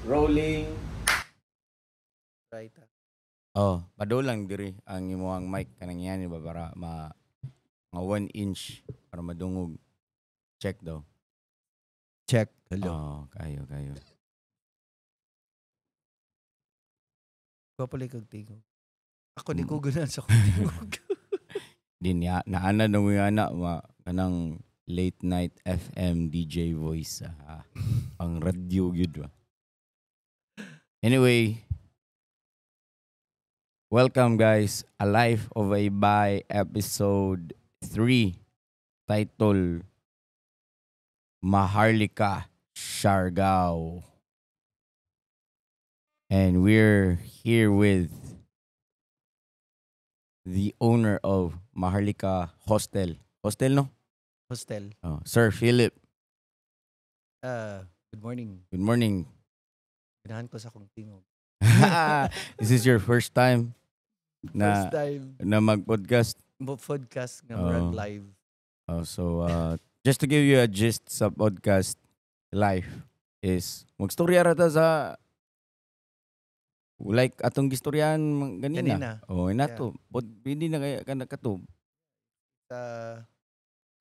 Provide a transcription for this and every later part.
Rolling. Right. Oh, padulang diri ang imong mic kanang yan ba para ma mga 1 inch para madungog. Check daw. Check. Hello. Oh, kayo kayo. Gwapo lang kag tingog. Ako di ko ganahan sa akong tingog. Di niya naana na mo ana ma kanang late night FM DJ voice, ah, ang radyo gyud ba. Anyway, welcome guys, A Life of a Bai episode 3, title Maharlika Siargao. And we're here with the owner of Maharlika Hostel. Hostel, no? Hostel. Oh, Sir Philip. Good morning. Good morning. Ganahan ko sa akong tingog. This is your first time na First time na mag-podcast. Mo podcast nga murag Oo. Live. Oh, so just to give you a gist sa podcast life is magstorya ra ta sa like atong gistoryahan ganina. Ganina. Oh, ina to. Pod, hindi na kaya kana kato. Sa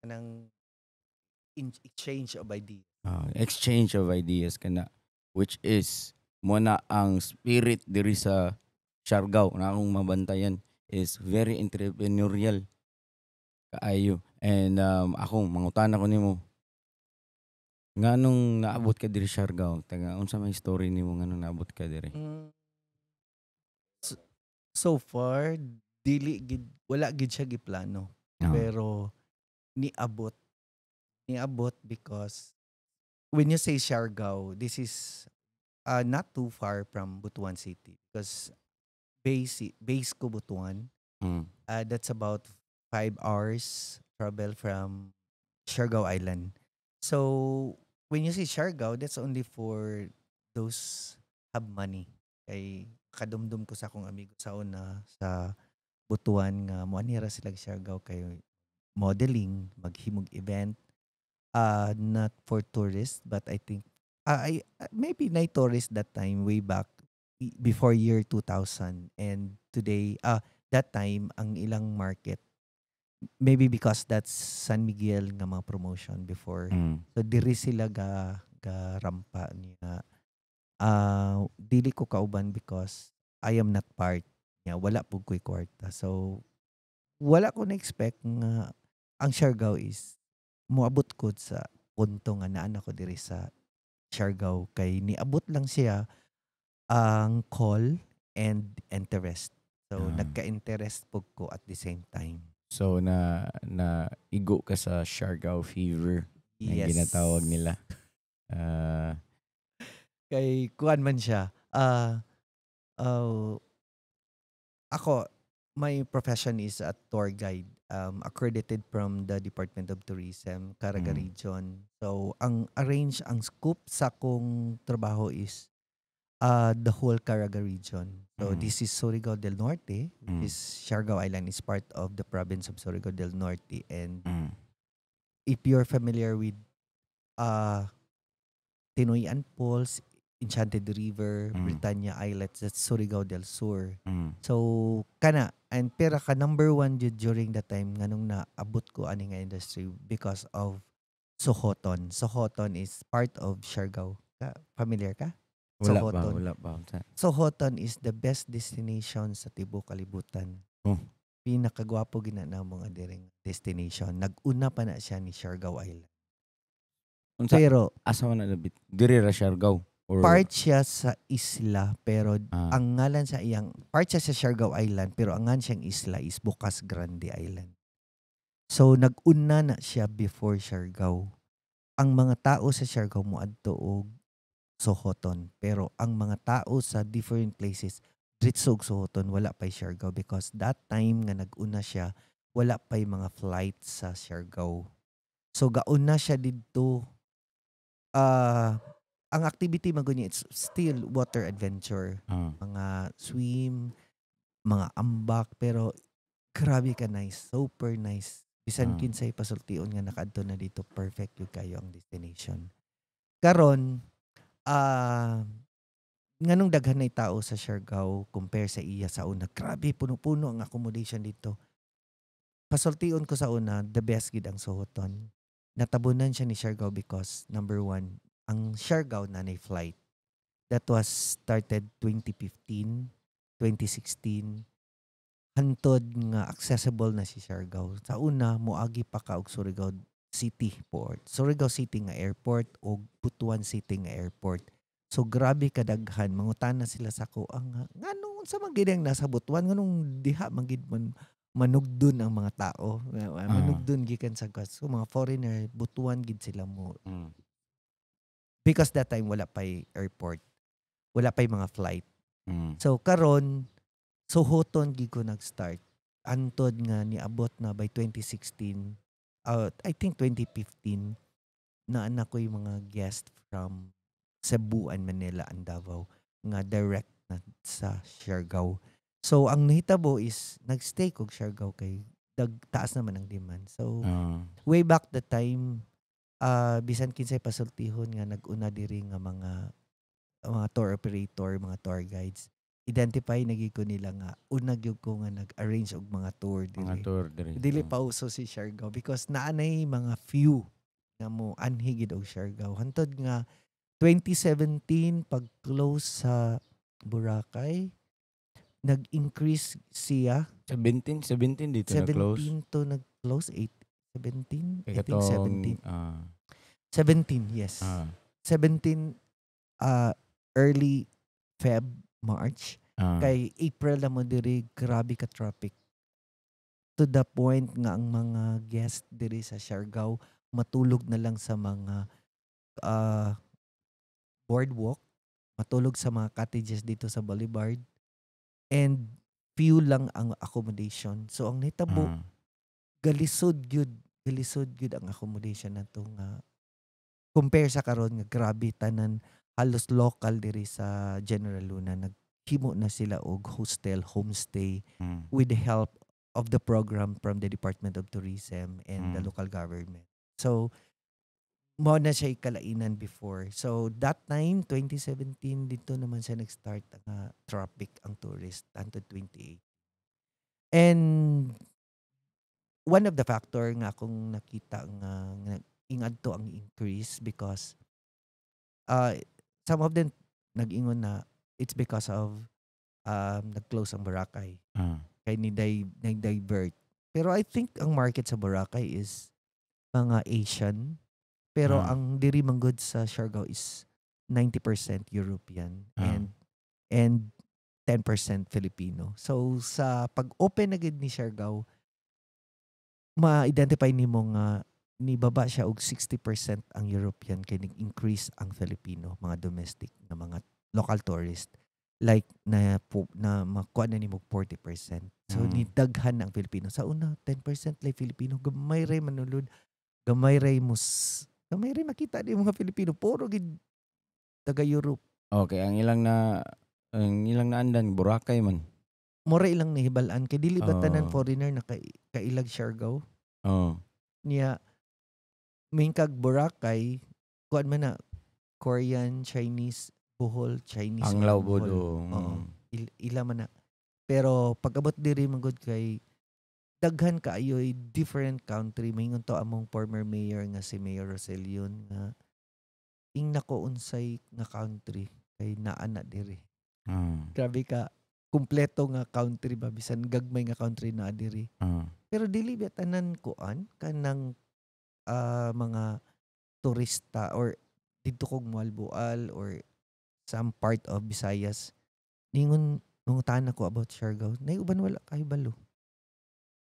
kanang exchange of idea. Exchange of ideas kana which is mo na ang spirit diri sa Siargao na akong mabantayan is very entrepreneurial kaayo. And ako mangutana ko nimo, nganong naabot ka diri Siargao? Taga unsa may story nimo nganong naabot ka diri? So far dili gid, wala gid siya giplano. Pero niabot. Niabot because when you say Siargao, this is not too far from Butuan City because base ko Butuan. That's about 5 hours travel from Siargao Island. So when you say Siargao, that's only for those have money. Kay kadumdum ko sa akong amigo sa una sa Butuan nga moanhi ra sila Siargao kay modeling, maghimog event. Not for tourists, but I think I maybe na tourist that time way back before year 2000. And today, that time ang ilang market maybe because that's San Miguel nga mga promotion before. So diri sila ga rampa niya. Dili ko kauban because I am not part niya. Wala pud ko'y kwarta. So wala ko na-expect nga ang Siargao is moabot ko sa punto nga naan ako diri sa Siargao kay niabot lang siya ang call and interest. So nagka-interest pud ko at the same time. So na igo ka sa Siargao fever na Yes. ginatawag nila. Kay kuan man siya. Ako, my profession is a tour guide, accredited from the Department of Tourism, Caraga Region. So, ang arrange, ang scope sa akong trabaho is the whole Caraga region. So, this is Surigao del Norte, which is Siargao Island is part of the province of Surigao del Norte. And if you're familiar with Tinoyan Falls, Enchanted River, Britannia Islets, that's Surigao del Sur. So, kana, and pero ka number one jud during that time nganong naabot ko ani nga industry because of Sohoton. Sohoton is part of Siargao. Ka, familiar ka? Wala pa, Sohoton. Wala pa. Sohoton is the best destination sa tibuok kalibutan. Oh. Pinakagwapo gina na mga diring destination. Nag-una pa na siya ni Siargao Island. Unsa Pero asa man na labit? Diri ra Siargao or part siya sa isla pero ang ngalan sa iyang part siya sa Siargao Island pero ang ngalan siyang isla is Bucas Grande Island. So nag-una na siya before Siargao. Ang mga tao sa Siargao moadto og Sohoton pero ang mga tao sa different places diretso og Sohoton, wala pa'y Siargao because that time nga nag-una siya, wala pa'y mga flights sa Siargao. So gauna siya didto. Ang activity man gud niya, it's still water adventure. Mga swim, mga ambak, pero grabe ka nice, super nice. Bisan kinsay pasultion nga nakaadto na dito, perfect gyud kayo ang destination. Karon, Nganong daghan na tao sa Siargao compare sa iya sa una? Grabe, puno-puno ang accommodation dito. Pasultion ko sa una, the best gid ang Sohoton. Natabunan siya ni Siargao because number one, ang Siargao na flight. That was started 2015, 2016. Hantod nga accessible na si Siargao. Sa una, moagi pa ka og Surigao City Port. Surigao City nga airport o Butuan City nga airport. So grabe kadaghan, mangutana sila sa ko ang ngano unsa man gid ang nasa Butuan, nganong diha man gid man manugdon ang mga tao? Manugdon gikan sa gas. So mga foreigner, Butuan gid sila mo because that time wala pa'y airport. Wala pa'y mga flight. So karon, Sohoton gid ko nag-start. Antod nga niabot na by 2016, I think 2015, na anak ko yung mga guest from Cebu and Manila and Davao nga direct na sa Siargao. So ang nahitabo is nagstay kog Siargao kay taas naman ang demand. So way back the time, bisan kinsay pasultihon nga nag-una diri nga mga tour operator, mga tour guides, identify na gyud ko nila nga una gyud ko nga nag-arrange og mga tour Mga diri. Tour diri. Dili pa uso si Siargao because naanay mga few nga mo anhi gid og Siargao. Hantod nga 2017, pag close sa Boracay, nag-increase siya. 17, 17 dito na close. 17 to nag-close, 8, 17. Kay I think katong 17. 17, yes. 17, early Feb, March. Kay April na mo diri, grabe ka traffic. To the point nga ang mga guest diri sa Siargao matulog na lang sa mga boardwalk, matulog sa mga cottages dito sa Boulevard, and few lang ang accommodation. So ang nahitabo, galisod gyud, galisod gyud ang accommodation nato nga compare sa karon nga grabe tanan halos local diri sa General Luna, naghimo na sila og hostel, homestay with the help of the program from the Department of Tourism and the local government. So mao na siya ikalainan before. So that time, 2017, dito naman siya nag-start ang traffic ang tourist until 28. And one of the factor nga akong nakita nga ingadto ang increase because some of them nag-ingon na it's because of nag-close ang Boracay kay ni nag-divert. Pero I think ang market sa Boracay is mga Asian. Pero ang diri manggod sa Siargao is 90% European and 10% Filipino. So sa pag-open na gid ni Siargao, ma-identify nimo nga nibaba siya og 60% ang European kay nag-increase ang Filipino, mga domestic na mga local tourist. Like na po, na makuha na nimo 40%. So nidaghan ang Filipino. Sa una, 10% lay Filipino, gamay ray manulod. Gamay ray mus gamay ray makita di mga Filipino, puro gid taga Europe. Okay, ang ilang naandan Boracay man. Mora ilang nahibal-an kay dili ba tanan foreigner na kailag Siargao? Oh. Niya kag Boracay, kuan man na Korean, Chinese, Bohol, Chinese, Ang or Bohol. Bohol. Oo. Ila man na. Pero pag-abot diri man gud kay daghan kaayo'y different country. Maingon to among former mayor nga si Mayor Roselion nga ing nako unsay nga country kay naa na diri. Grabe ka kumpleto nga country ba, bisan gagmay nga country naa diri. Pero dili ba tanan kuan kanang mga turista or didto kog Moalboal or some part of Visayas, ningon mangutana ko about Siargao, nay uban wala kahibalo.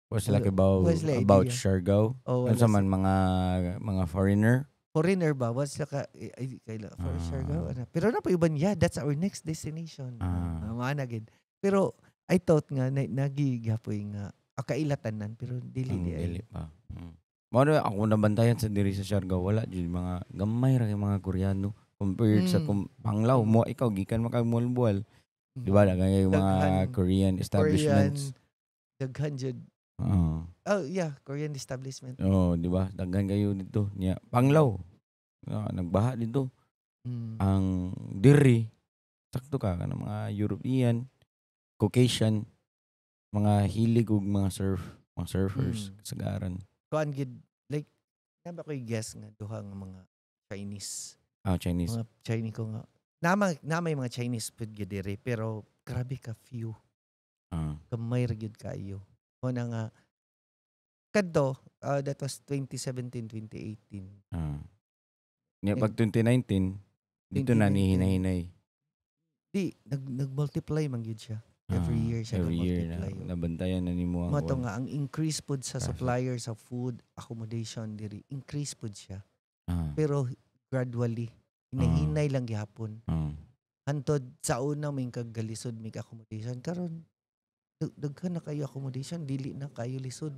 Wa sila Wala kibaw wala sila about idea. Siargao. Oh, wala Unsa man mga foreigner? Foreigner ba? Wala sila ka ay, ay, kaila for Siargao ana. Pero na pa uban, yeah, that's our next destination. Mga na gid. Pero I thought nga na, nagigapoy nga kaila tanan, pero dili Ang di ay. dili pa. Mao na ako nabantayan sa diri sa Siargao, wala jud, mga gamay ra kay mga Koreano compared sa Panglao mo, ikaw gikan man kag Moalboal, di ba, daghan kay mga Daghan. Korean establishments. Korean, daghan jud. Oo. Oh yeah, Korean establishment. Oh, di ba? Daghan kayo dito. Nya Panglao. Nagbaha dito. Ang diri Sakto ka kanang mga European, Caucasian, mga hilig og mga surf, mga surfers, kasagaran. Kuan gid, like naa ba ko'y guest nga duha nga mga Chinese. Ah, Chinese. Mga Chinese ko nga. Na may mga Chinese food gyud diri, pero grabe ka few. Gamay ra gyud kaayo. Mo na nga kadto, that was 2017, 2018. Nya pag 2019 dito na 2019. ni hinay-hinay. Di nag nag-multiply man gyud siya. Every year siya every year na ga-multiply. Nabantayan na nimo ang Mo to kuwan. nga ang increase pud sa Traffic. suppliers sa food, accommodation diri, increase pud siya. Pero gradually, hinay-hinay lang gihapon. Hantod sa una may kagalisod may accommodation, karon daghan na kayo accommodation, dili na kayo lisod.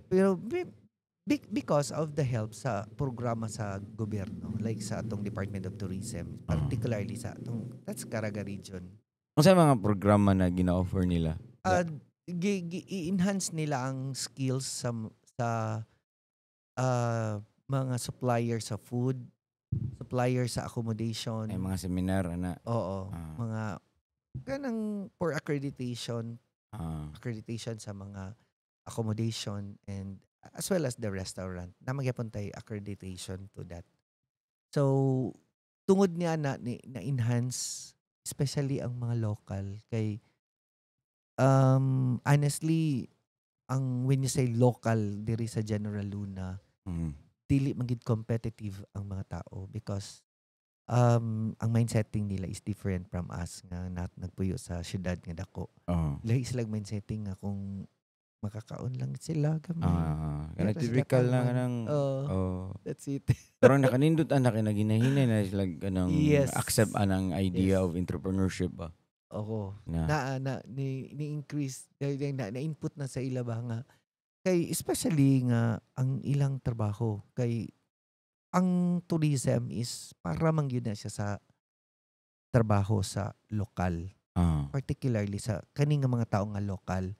Pero because of the help sa programa sa gobyerno, like sa atong Department of Tourism, particularly sa atong, that's Caraga region. Unsa mga programa na gina-offer nila? I-enhance nila ang skills sa mga supplier sa food, supplier sa accommodation. Ay, mga seminar ana. Oo, mga kanang for accreditation, accreditation sa mga accommodation and as well as the restaurant. Na magyapon tay accreditation to that. So tungod niya na ni, na-enhance especially ang mga local kay honestly, ang when you say local diri sa General Luna, dili man gid competitive ang mga tao because ang mindsetting nila is different from us nga not nagpuyo sa syudad nga dako. Lahi sila mindsetting nga kung makakaon lang sila gamay. Kanang Pero sila typical na taman. Kanang Oh, oh. that's it. Pero nakanindot anak kay naginahinay na sila kanang accept anang idea of entrepreneurship ba. Oo. Na. Na na ni, ni increase na, na input na sa ila ba nga kay especially nga ang ilang trabaho kay ang tourism is para man gyud na siya sa trabaho sa lokal, particularly sa kani nga mga tao nga lokal,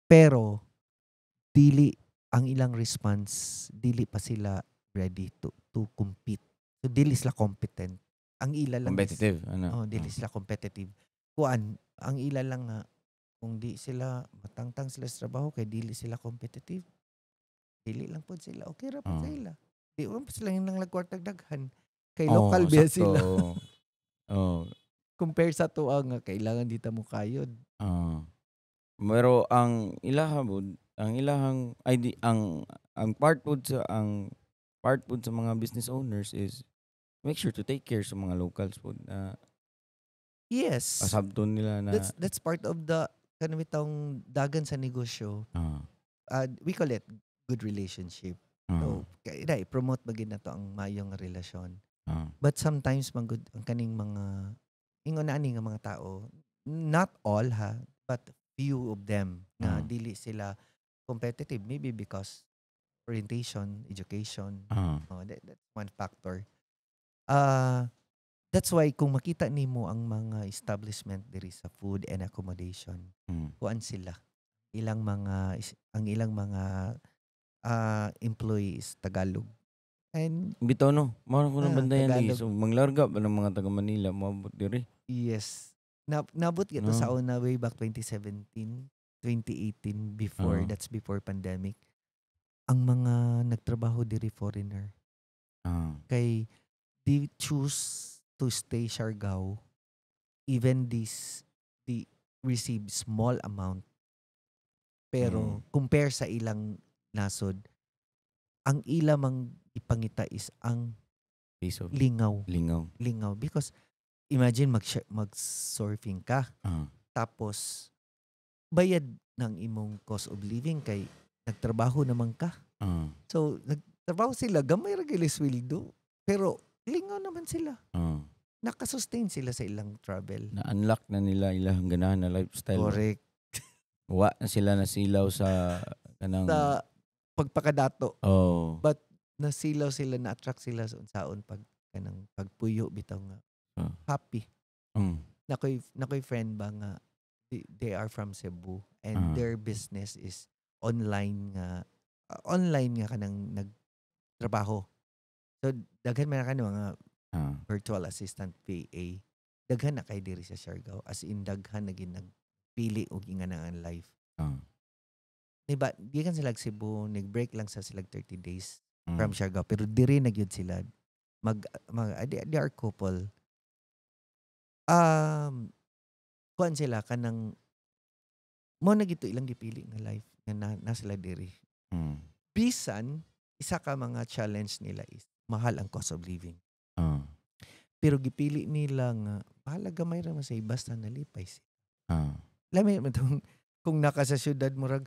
pero dili ang ilang response, dili pa sila ready to compete, so dili sila competent. Ang ila lang is- Competitive ano. Oh, dili sila competitive. Kuan, ang ila lang nga kung di sila matangtang sila sa trabaho kay dili sila competitive. Dili lang pod sila. Okay ra pod sa ila. Di man pa sila nang lagkwartag daghan. Kay local biya sakto. sila. Compare sa tuwa nga kailangan dita mo kayod. Pero ang ilaha pod, ang ilahang ay di, ang part pod sa ang part pod sa mga business owners is make sure to take care sa mga locals pod na pasabton nila na That's part of the kanang bitawng dagan sa negosyo. We call it good relationship. So, kay na i-promote ba gid nato ang maayong relasyon. But sometimes man gud ang kaning mga ingon na ani nga mga tao, not all ha, but few of them nga dili sila competitive maybe because orientation, education, oh, that's one factor. That's why kung makita nimo ang mga establishment diri sa food and accommodation, kuan sila. Ilang mga ang ilang mga employees Tagalog. And Bitaw no, mao na ko nabantayan lagi. Tagalog. So manglarga ba ng mga taga Manila moabot diri? Yes. Nabot gito No. sa una way back 2017, 2018 before, that's before pandemic. Ang mga nagtrabaho diri foreigner. Kay they choose to stay Siargao even this they receive small amount. Pero compare sa ilang nasod, ang ila mang ipangita is ang Piece of lingaw. Lingaw. Lingaw because imagine mag surfing ka tapos bayad ng imong cost of living kay nagtrabaho naman ka. So nagtrabaho sila, gamay ra gyud sweldo, pero lingaw naman sila. Nakasustain sila sa ilang travel. Na-unlock na nila ilang ganahan na lifestyle. Correct. Wa na sila nasilaw sa kanang Sa pagpakadato, Oh. But nasilaw sila, na-attract sila sa unsaon pag kanang pagpuyo bitaw nga happy. Nakoy friend ba nga they are from Cebu and their business is online nga kanang nagtrabaho. So daghan man na kanang mga virtual assistant, VA. Daghan na kay diri sa Siargao, as in daghan na gid nagpili og ingana ang life. Di ba, gikan sila Cebu, nag-break lang sa sila 30 days from Siargao, pero diri na gyud sila mag, mag they are couple. Kuan sila, kanang mo na gito ilang gipili nga life nga na sila diri. Bisan isa ka mga challenge nila is mahal ang cost of living. Pero gipili nila nga bahala, gamay ra man sa, basta nalipay sila. Lami man tong kung naka sa syudad, murag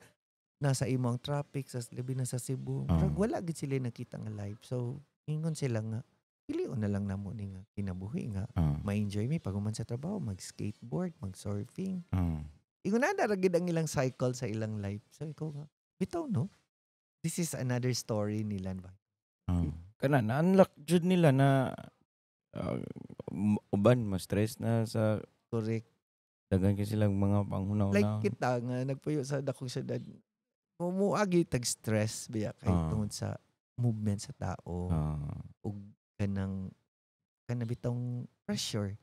nasa imo ang traffic, sa labi na sa Cebu, murag wala gid sila nakita nga life. So ingon sila nga pilion na lang namo ni nga kinabuhi nga ma-enjoy mi pag human sa trabaho, mag-skateboard, mag-surfing. Ingon na ra gid ang ilang cycle sa ilang life. So ikaw nga bitaw, no, this is another story nila ba. Kana na-unlock jud nila na uban ma-stress na sa daghan kay silang mga panghuna-huna. Like kita nga nagpuyo sa dakong syudad, muagi tag stress biya kay tungod sa movement sa tao ug kanang kana bitong pressure.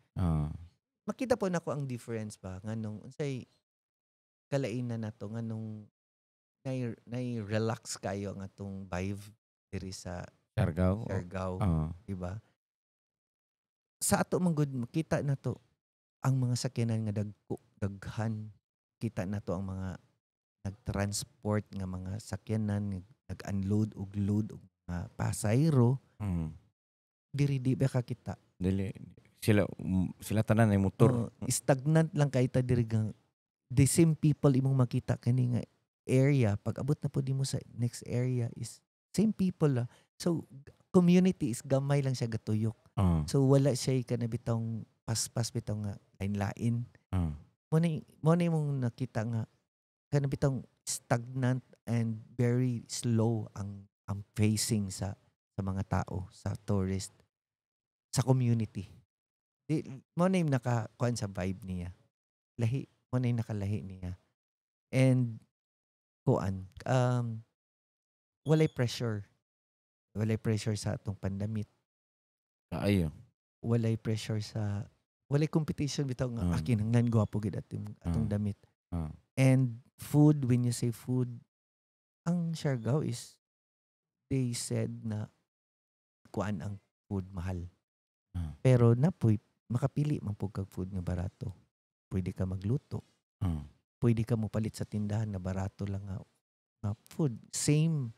Makita po nako ang difference ba, nganong unsay kalainan nato, nganong nay relax kayo ang atong vibe diri sa Siargao. Siargao, di ba? Sa ato man gud makita nato ang mga sakyanan nga dagko, daghan. Kita nato ang mga nagtransport nga mga sakyanan, nag-unload ug load og mga pasahero. Diri di ba kakita? Dili sila sila tanan ay motor. Oh, stagnant lang kay ta diri nga the same people imong makita kani nga area. Pag abot na po nimo sa next area is same people lah. So community is gamay lang siya gatuyok. So wala siya kana bitong paspas bitaw nga lain-lain. Mo na imong nakita nga kana bitong stagnant and very slow ang pacing sa mga tao, sa tourist, sa community. Di mo na yung naka kuan sa vibe niya. Lahi mo na yung nakalahi niya. And kuan, walay pressure. Walay pressure sa atong pandamit. Kaayo. Walay pressure sa, walay competition bitaw nga kinahanglan gwapo gid atong damit. And food, when you say food, ang Siargao is they said na kuan ang food, mahal. Pero napoy makapili man pud kag food nga barato. Pwede ka magluto. Pwede ka mopalit sa tindahan na barato lang nga food. Same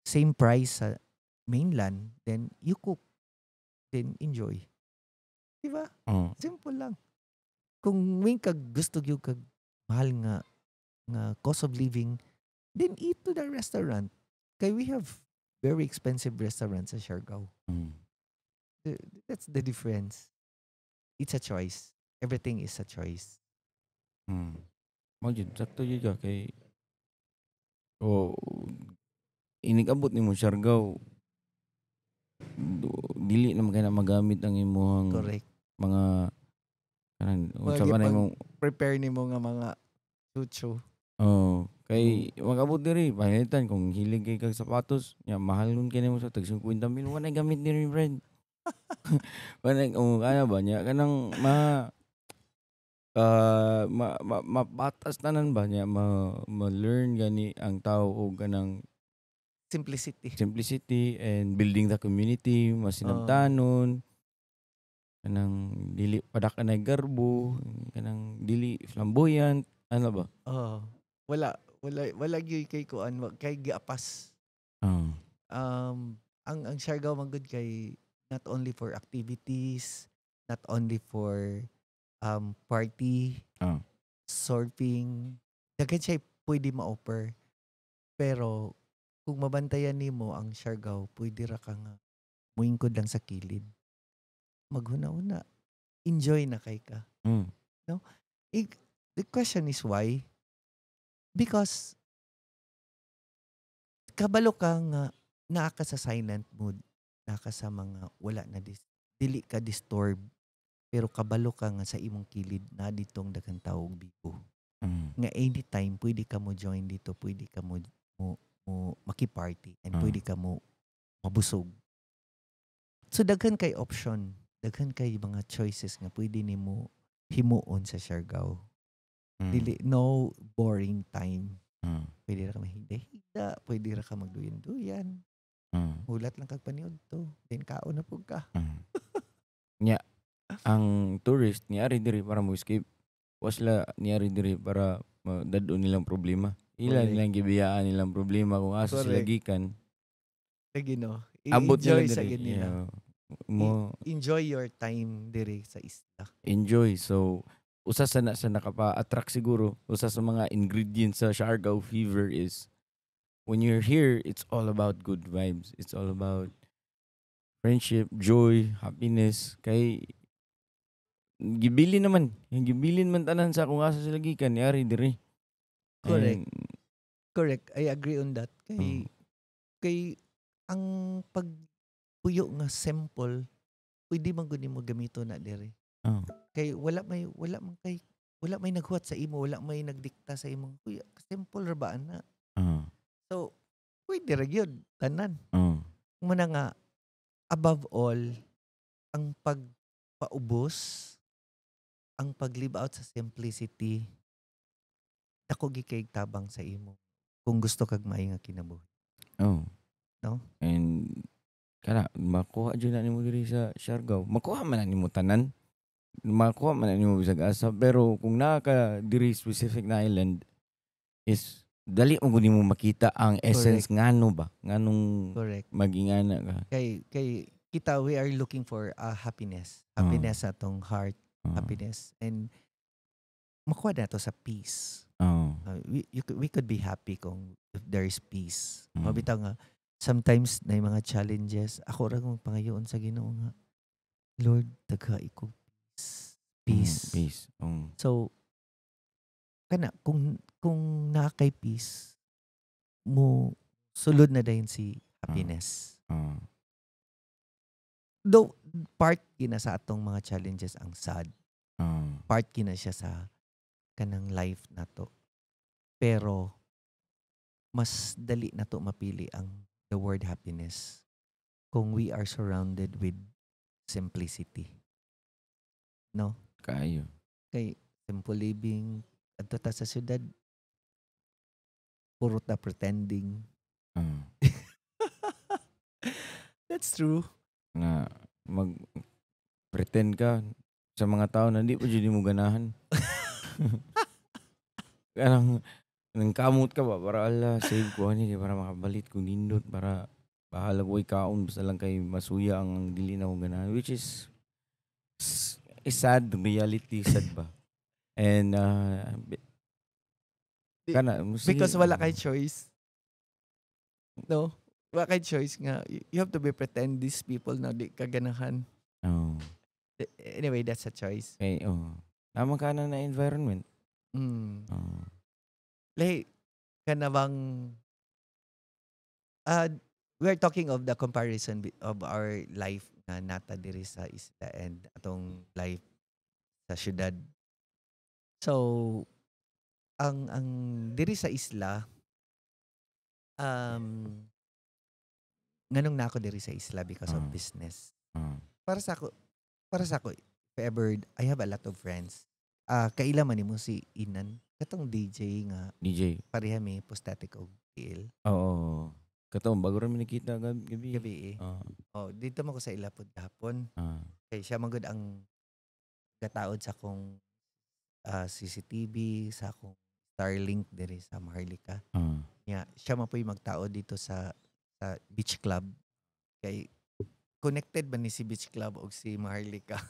same price sa mainland, then you cook. Then enjoy. Di ba? Simple lang. Kung may kag gusto gyud kag mahal nga cost of living, then eat to the restaurant. Kay we have very expensive restaurants sa Siargao. That's the difference. It's a choice. Everything is a choice. Mao jud, sakto jud ka kay o inig-abot nimo Siargao, dili naman kay na magamit ang imong mga kanang Mga unsa ba na imong prepare nimo nga mga chucho. Oh, kay mag-abot diri pananglitan kung hilig kay kag sapatos nya, mahal nun kay nimo sa tag 50 mil, wala gamit diri, friend. Wala, oh, kana ba nya kanang ma ah, ma, ma mapatas tanan ba niya, ma ma-learn gani ang tao og kanang simplicity. Simplicity and building the community, masinabtanon, kanang dili padak-an ay garbo, kanang dili flamboyant, ano ba? Oh, wala gyud kay kuan, kay giapas. Ang Siargao man gud kay not only for activities, not only for party, surfing, daghan siya pwede ma-offer. Pero kung mabantayan nimo ang Siargao, pwede ra ka nga muingkod lang sa kilid. Maghuna-huna. Enjoy na kay ka. No? The question is why? Because kabalo ka nga naa ka sa silent mood, naa ka sa mga wala na dili ka disturb, pero kabalo ka nga sa imong kilid na ditong daghang tao og bibo. Nga anytime pwede ka mo join dito, pwede ka mo maki-party and pwede ka mo mabusog. So daghan kay option. Daghan kay mga choices nga pwede nimo himuon sa Siargao. Dili, no boring time. Pwede ra ka mahigda-higda, pwede ra ka magduyan-duyan. Hulat lang kag paniudto, then kaon na pud ka. Nya, ang tourist niari diri para mo escape. Wa sila niari diri para madad-on nilang problema. Ila nilang gibiyaan nilang problema kung asa sila gikan. Lagi, no? Abot nila I-enjoy sa diri. Gid nila. Yeah. Mo Enjoy your time diri sa isla. Enjoy. So usa sa na sa nakapa-attract siguro, usa sa mga ingredients sa Siargao fever is when you're here, it's all about good vibes. It's all about friendship, joy, happiness. Kay gibilin naman, gibilin man tanan sa kung asa sila gikan niari diri. Correct. And, Correct. I agree on that. Kay kay ang pagpuyo nga simple, pwede man gud nimo gamiton na diri. Kay wala man kay wala may naghuwat sa imo, wala may nagdikta sa imo. Kuya, simple ra ba ana? So, pwede ra gyud tanan. Muna nga above all, ang pagpaubos, ang pag-live out sa simplicity, dako gyud kay tabang sa imo kung gusto kag maayo nga kinabuhi. No? And kana makuha jud na nimo diri sa Siargao. Makuha man na nimo tanan. Makuha man na nimo bisag asa, pero kung naa ka diri specific na island is dali mo gud nimo makita ang essence ngano ba nganong magingana ka. Kay kita, we are looking for happiness. Happiness sa atong heart, happiness and makuha na to sa peace. We could be happy kung if there is peace. Mabitaw nga sometimes na mga challenges, ako ra kong pangayoon sa Ginoo nga, "Lord, tagai ko peace." Peace. Peace. So kana kung naa kay peace mo, sulod na dayon si happiness. Though part gina sa atong mga challenges ang sad. Part gina siya sa kanang life nato. Pero mas dali na to mapili ang the word happiness kung we are surrounded with simplicity. No? Kaayo. Kay simple living, adto ta sa syudad, puro ta pretending. That's true. Nga mag pretend ka sa mga tao na di pa jud mo ganahan. Kanang nang kamot ka ba para ala save ko ani kay para makabalit kung nindot, para bahala ko kaon, basta lang kay masuya ang dili na ko ganahan, which is sad reality, sad ba, and kana sige. Because wala kay choice. No? Wala kay choice nga. You have to be pretend these people na di ka ganahan. Oh. Anyway, that's a choice. Kay oh tama ka na na environment. Oh. Lahi, kana bang we're talking of the comparison of our life nga nata diri sa isla and atong life sa syudad. So, ang diri sa isla, nganong na ako diri sa isla because of business. Para sa ako, if ever, I have a lot of friends. Ah, kaila man nimo si Inan, katong DJ nga DJ. Pareha mi prosthetic og tiil. Oo. Katong bago ra mi nakita gabi. Gabi eh. Oh, dito man ko sa ila pod gahapon. Kay siya man gud ang gataod sa akong CCTV, sa akong Starlink diri sa Maharlika. Nya, siya man po'y magtaod dito sa Beach Club. Kay connected ba ni si Beach Club og si Maharlika?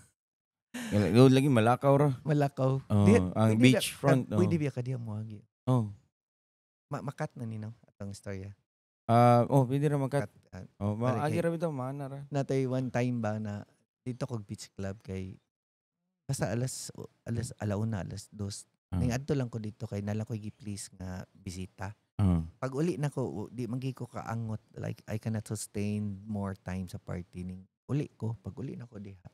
Lagi malakaw ra. Malakaw. Oh, ang Pwede beach front, Pwede oh. biya ka diha moagi? Oh. Makat na ni no atong istorya. Ah, oh, pwede ra makat. Kat, ah, Oh, Pare maagi kay ra bitaw, maana ra. Natay one time ba na dito kog beach club kay basta alas 1:00, 2:00. Ning adto lang ko dito kay nalang ko gi-please nga bisita. Pag uli na ko, di man gyud ko kaangot, like I cannot sustain more time sa party, ning uli ko. Pag uli na ko diha.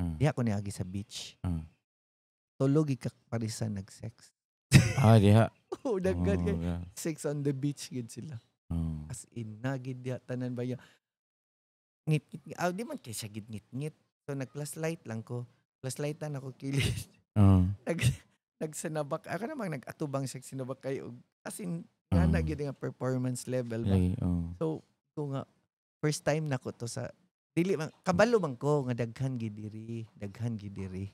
Diha ko niagi sa beach. Tulo gyud ka parisan nag-sex. Ah, diha. Oh, daghan Oh, kay sex on the beach gid sila. As in, nagid diha tanan ba ya. Ngit ngit. Ah, di man kay siya gid ngit ngit. So nag-flashlight lang ko. Flashlightan ako kilid. Nagsinabak ako namang nag-atubang siya, sinabak kay og as in nga na gyud nga performance level ba. Lagi, oh. So ko nga first time na ko to sa dili man kabalo man ko nga daghan gid diri, daghan gid diri.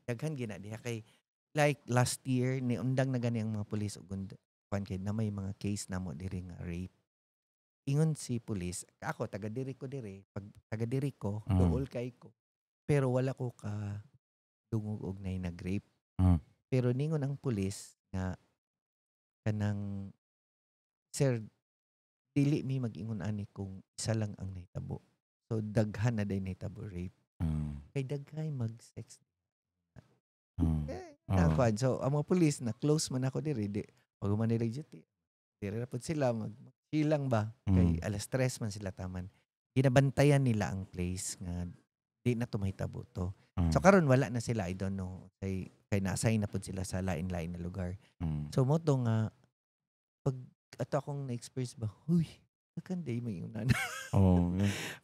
Daghan gid na diha kay like last year ni undang na gani ang mga pulis og kuan kay na may mga case namo diri nga rape. Ingon si pulis, ako taga diri ko diri, pag taga diri ko, duol kay ko. Pero wala ko ka dungog og nay nag-rape. Pero ningon ang pulis nga kanang, "Sir, dili mi mag-ingon ani kung isa lang ang nahitabo." So daghan na day nahitabo rape. Kay daghay mag-sex. Eh, nakuan. So ang mga pulis na close man ako diri, di pag man nila duty. Diri ra pud sila mag chill lang ba kay alas 3 man sila taman. Ginabantayan nila ang place nga di na to mahitabo to. So karon wala na sila, I don't know, kay na-assign na pud sila sa lain-lain na lugar. So mo to nga pag ato akong na-experience ba, huy, daghan day may na.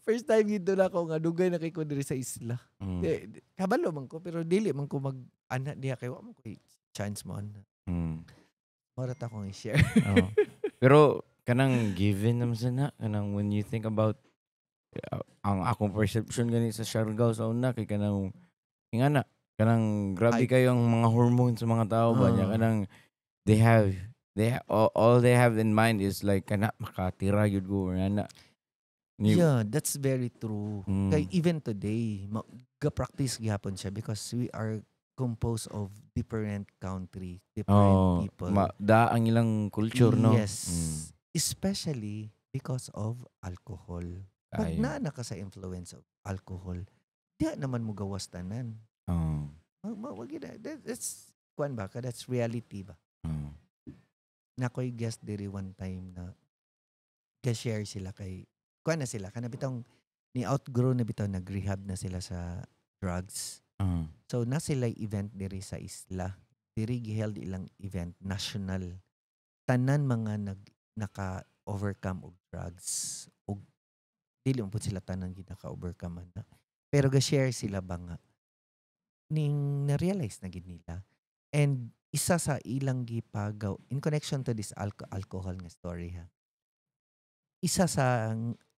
First time yun doon ako nga dugay na kay ko diri sa isla. Di, kabalo man ko pero dili man ko mag ana diha kay wa man ko chance mo ana. Mao ra ta akong i-share. Oo. Pero kanang given naman sa na kanang when you think about ang akong perception gani sa Siargao sa una kay kanang ingana, kanang grabe Ay. Kayo ang mga hormones sa mga tao ba niya, kanang they have they ha- all they have in mind is like kana makatira gyud ko or ana. Yeah, that's very true. Kay even today, ga-practice gihapon siya because we are composed of different country, different people. Ma, da ang ilang culture, no? Yes. Especially because of alcohol. Pag Kayo. naa na ka sa influence of alcohol, diha naman mo gawas tanan. Wag yun na. That's kuan ba ka? That's reality ba? Na ko'y guest diri one time na ga-share sila kay kuan na sila kana bitong ni outgrow na bitaw, nag-rehab na sila sa drugs. So na sila event diri sa isla. Diri giheld ilang event national. Tanan mga naka-overcome og drugs og dili man pud sila tanan gid naka-overcome na. Pero ga-share sila ba nga ning na-realize na gid nila. And isa sa ilang gipagaw in connection to this alcohol nga story ha. Isa sa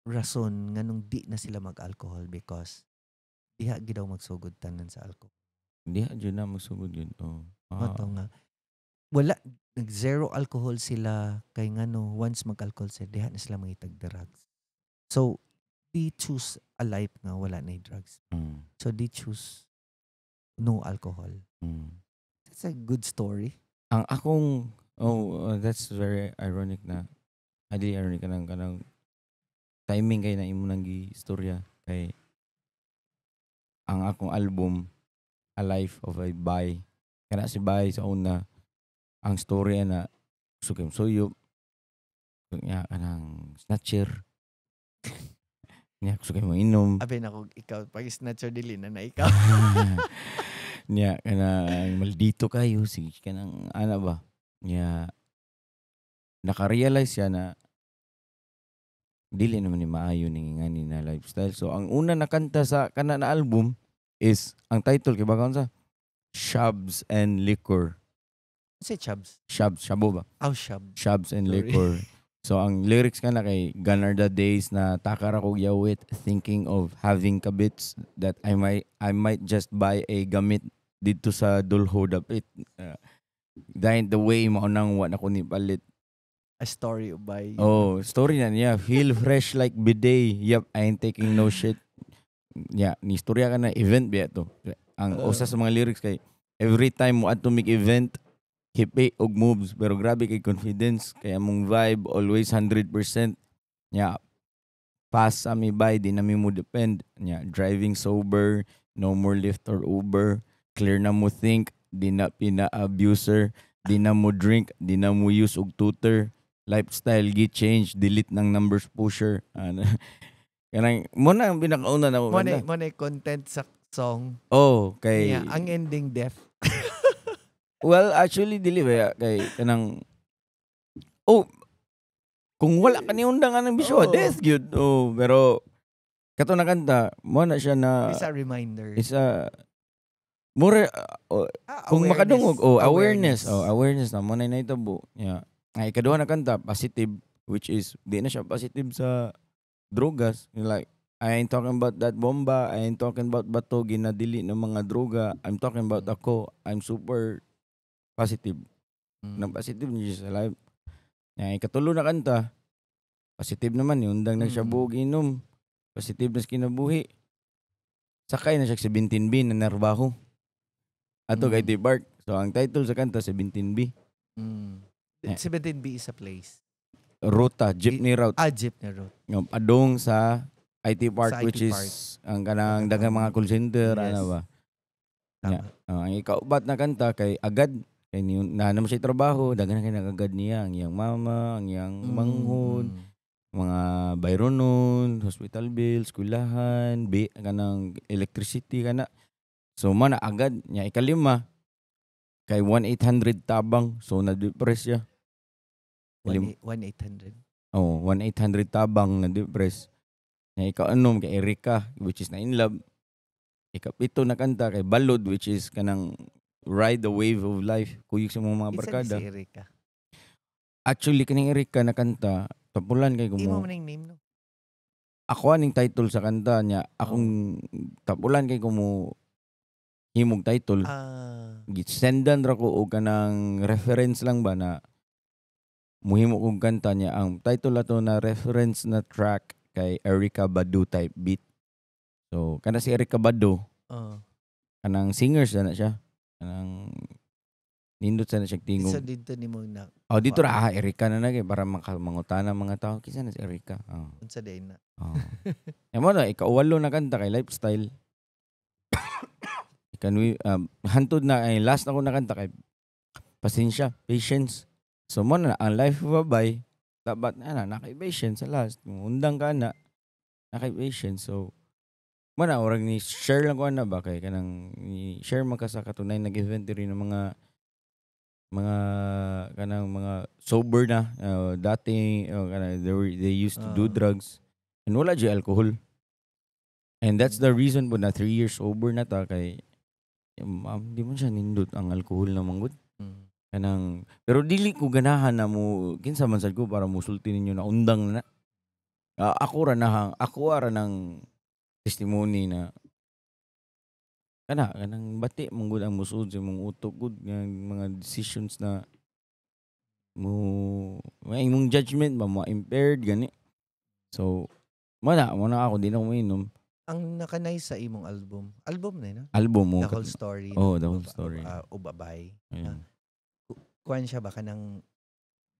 rason nganong di na sila mag-alcohol because diha gid daw magsugod tanan sa alcohol. Diha jud na magsugod yun. Oh. Mao to nga wala nag zero alcohol sila kay ngano once mag-alcohol sila, diha na sila mangitag drugs. So they choose a life nga wala na drugs. So they choose no alcohol. That's a good story. Ang akong, oh, that's very ironic na adi ironic kanang timing kay na imo nang gi-istorya kay ang akong album, A Life of a Bai, kana si Bai sa una ang story na sukim suyop nya kanang snatcher nya gusto kay mo inom. Abi na kung ikaw pag snatcher, dili na na ikaw. Nya kanang maldito kayo, sige kanang ana ba nya naka-realize siya na dili naman ni maayo ning ngani na lifestyle. So ang una na kanta sa kana na album is ang title kay baka sa Shabs and Liquor. Say Chubs. Shabs, shabo ba? Oh, Shab. Shabs and Sorry. Liquor. So ang lyrics kana kay "Gone are the days na takar ako yawit thinking of having kabits that I might just buy a gamit dito sa dulho dapit. That ain't the way, mao nang wa na ko ni palit." A story of by. Oh, story na niya. "Feel fresh like bidet. Yep, I ain't taking no shit." Yeah, ni istorya ka na event biya to. Ang usa sa mga lyrics kay every time mo adto mig event, hipi og moves pero grabe kay confidence kay among vibe always 100%. Yeah. Pass ami by, di nami mo depend. Yeah, driving sober, no more Lyft or Uber. Clear na mo think, di na pina-abuser, di na mo drink, di na mo use og tutor. Lifestyle gi change, delete ng numbers pusher. Ano. Kanang mo na ang pinakauna na mo. Mo na content sa song. Oh, kay Yeah, ang ending death. Well, actually dili ba kay kanang, oh, kung wala ka ni undang anang bisyo, Oo. Death gyud. Oh, pero Kato na kanta, mo na siya na It's a reminder. It's a mura oh, Ah, kung awareness. makadungog, oh, awareness, oh, awareness na mo na nahitabo. Yeah. Ay, ikaduha na kanta, positive, which is di na siya positive sa drogas. Like, I ain't talking about that bomba, I ain't talking about bato ginadili ng mga droga. I'm talking about ako, I'm super positive. Nang positive niya sa life. Nga ikatulo na kanta, positive naman, undang na siya buog inom. Positive na sa kinabuhi. Sakay na siya sa 17B na narbaho. Ato kay T-Park. So ang title sa kanta, 17B. Yeah. 17B is a place. Ruta, jeepney route. Ah, jeepney route. Nga, padung sa IT Park, Sa IT which is Park. Ang kanang daghang mga call center, ano ba. Tama. Yeah. Oh, ang ikaupat na kanta kay agad kay ni na naman siya trabaho, daghan kay nagagad niya ang iyang mama, ang iyang manghod, mga bayronon, hospital bills, eskwelahan, bi kanang electricity kana. So man na agad niya. Ikalima kay 1-800 tabang, so na-depress siya. 1-800. Oh, 1-800 tabang, na-depress. Nya ika-anom kay Erika, which is na in love. Ikapito na kanta kay Balod, which is kanang ride the wave of life. Kuyog sa mga Isa ni barkada. si Erika? Actually, kaning Erika na kanta, tapulan kay Imo kumo. man yung name, no? Ako aning title sa kanta niya. Akong tapulan kay kumo himog title. Gisendan ra ko og kanang reference lang ba na muhimo kong kanta niya. Ang title ato na reference na track kay Erykah Badu type beat. So kana si Erykah Badu, kanang singers na siya. Kanang nindot sa na siya tingog. So dito nimo na Oh, dito ra, ah, Erykah na kay para mangutana mga tao kinsa na si Erykah. Oh. Unsa day na? Oh. E mo na ikauwalo na kanta kay lifestyle. Ikanwi hantod na ay last na ko na kanta kay pasensya, patience. So mo na ang life of a bay dapat na na nakay patience sa last. Kung undang ka na nakay patience. So mo na orag ni share lang ko ana ba kay kanang ni share man ka sa katunay nag-event diri ng mga kanang mga sober na dati kanang they used to do drugs and wala jud alcohol, and that's the reason po na 3 years sober na ta kay di mo siya nindot ang alcohol na manggod. Kanang pero dili ko ganahan na mo kinsa man sad ko para musulti ninyo na undang na. Ah, ako ra na ako ra ng testimony na kana kanang bati man gud ang musud sa imong utok gud nga mga decisions na mo may imong judgment ba mo impaired gani. So mo na ako di na ko mainom. Ang nakanay sa imong album, album na yun, no? Album mo. The whole story. Oh, the whole story. Ubabay. Ayun. Kuan siya ba kanang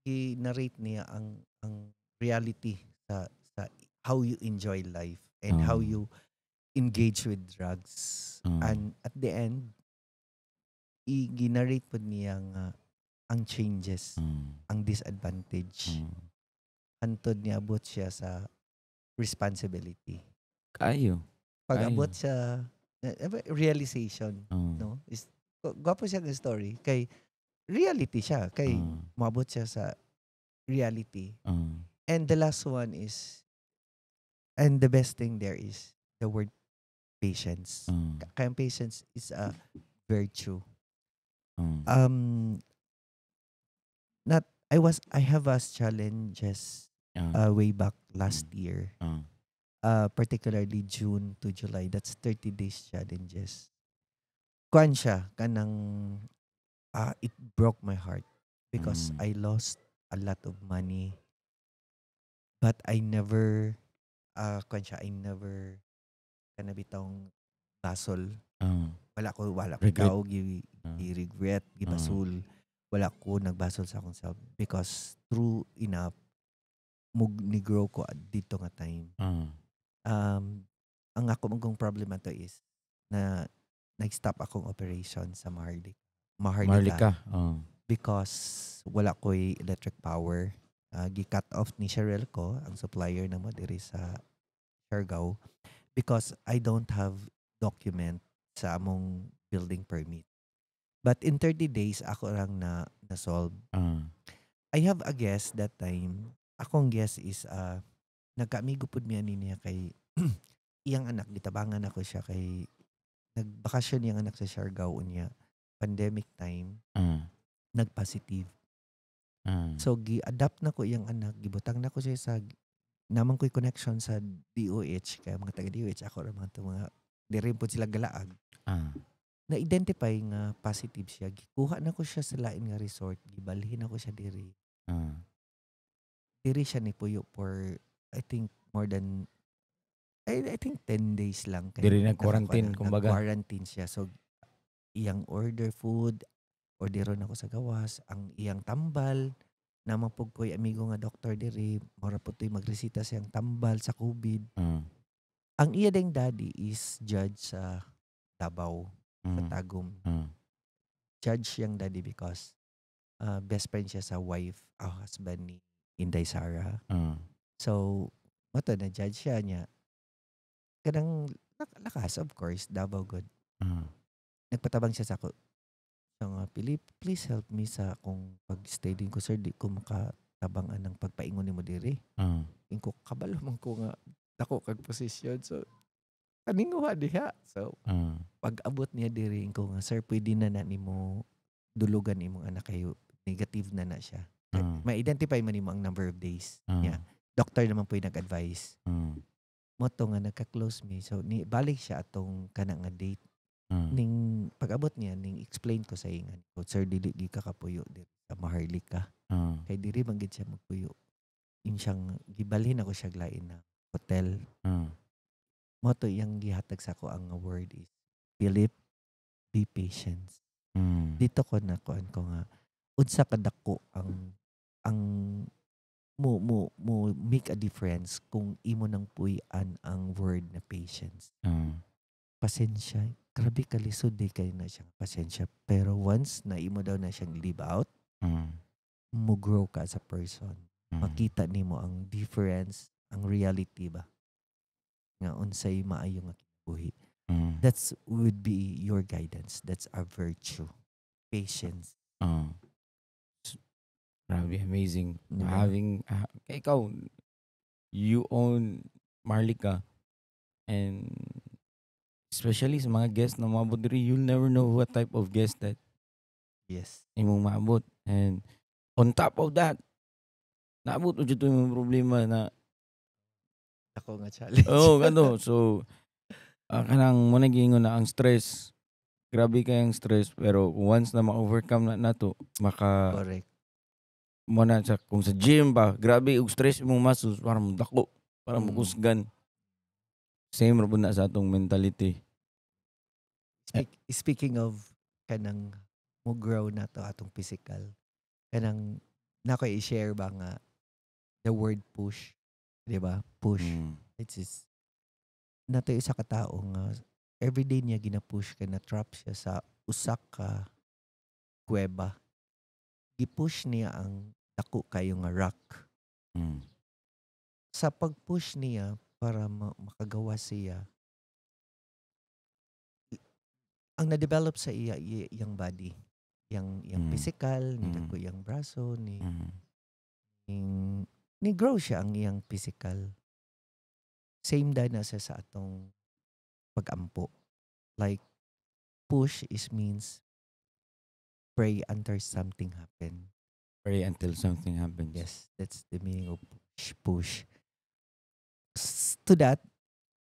i-narrate niya ang reality sa how you enjoy life and how you engage with drugs. And at the end, i-narrate pod niya nga ang changes, ang disadvantage. Hantod niya abot siya sa responsibility. Kayo. Pag Ay. abot sa realization, no? Is gwapo siya nga story kay reality siya kay moabot siya sa reality. And the last one is, and the best thing there is the word patience. Kaya patience is a virtue. Not I was I have a challenges way back last year. Particularly June to July. That's 30 days challenges. Kuan siya kanang it broke my heart because I lost a lot of money. But I never kuan siya, I never kana bitong basol. Wala ko Regret. tao gi, gi-regret, gibasol. Wala ko nagbasol sa akong self because true enough mug ni grow ko dito nga time. Ang ako mong problema to is na nag-stop akong operation sa Maharlika. Maharlika, Maharlika. Oh. Because wala ko'y electric power. Gi-cut off ni Cheryl ko, ang supplier na mo diri sa Siargao, because I don't have document sa among building permit. But in 30 days, ako lang na na-solve. I have a guest that time. Akong guest is, nagkaamigo pud mi ani niya kay Iyang anak, gitabangan ako siya kay nagbakasyon iyang anak sa Siargao unya pandemic time, nag-positive. So gi-adopt na ko iyang anak, gibutang na ko siya sa naman ko'y connection sa DOH kaya mga taga DOH ako ra mga to, mga diri po sila galaag. Na-identify nga positive siya. Gikuha na ko siya sa lain nga resort, gibalhin ako siya diri. Diri siya ni puyo for I think more than I think 10 days lang kay Diri nag-quarantine, nakakuha na, kumbaga. Nag-quarantine siya. So iyang order food, orderon ako sa gawas, ang iyang tambal, naman pud ko'y amigo nga doktor diri, mora pud to'y magresita siyang tambal sa COVID. Ang iya ding daddy is judge sa Davao, sa Tagum. Judge siyang daddy because best friend siya sa wife, husband ni Inday Sara. So, mao to na judge siya niya. Kanang lakas, of course, Davao good. Nagpatabang siya sa ako. Siya nga, "Philip, please help me sa akong pag-stay din ko, sir. Di ko makatabang anang pagpaingon nimo diri." Ingko, kabalo man ko nga dako kag posisyon. So, kaninguha diha. So, pag abot niya diri, ingko nga, "Sir, pwede na na nimo dulugan imong anak kayo. Negative na na siya." Ma-identify man nimo ang number of days niya. Doctor naman po yung nag-advise. Mao to nga nagka-close me. So, ni balik siya atong kana nga date. Ning pag-abot niya, ning explain ko sa ingan ko, "Sir, dili gi ka kapuyo diri sa Maharlika." Kay diri man gid siya magpuyo. In siyang gibalhin ako siya lain na hotel. Mao to iyang gihatag sa ako ang word is, "Philip, be patient." Dito ko na kuan ko nga unsa kadako ang mo make a difference kung imo nang puy-an ang word na patience. Pasensya. Grabe kalisod di kayo na siyang pasensya. Pero once na imo daw na siyang live out, mo grow ka as a person. Makita nimo ang difference, ang reality ba? Nga unsay maayo nga kinabuhi. That's would be your guidance. That's a virtue. Patience. Grabe, amazing. Diba? Having, kay ikaw, you own Maharlika and especially sa mga guests na maabot diri, you'll never know what type of guest that imong maabot. And on top of that, naabot mo dito yung problema na Ako nga challenge. Oh, gano. So, kanang mo nagingon na ang stress, grabe kayang stress, pero once na ma-overcome na nato, maka mo na sa kung sa gym ba, grabe og stress imong muscles para mo dako, para mo kusgan. Same ra pud na sa atong mentality. Speaking of kanang mo grow na to atong physical, kanang nako i-share ba nga the word push, di ba? Push. It's is nato isa ka tao nga everyday niya gina-push kay na-trap siya sa usa ka kuweba. Gi-push niya ang dako kayo nga rock. Sa pag-push niya para makagawa siya, ang na-develop sa iya iyang body, iyang physical, ni dako iyang braso, ni ning, ni grow siya ang iyang physical. Same din na siya sa atong pag-ampo. Like, push is means pray until something happen. Pray until something happens. Yes, that's the meaning of push, push. To that,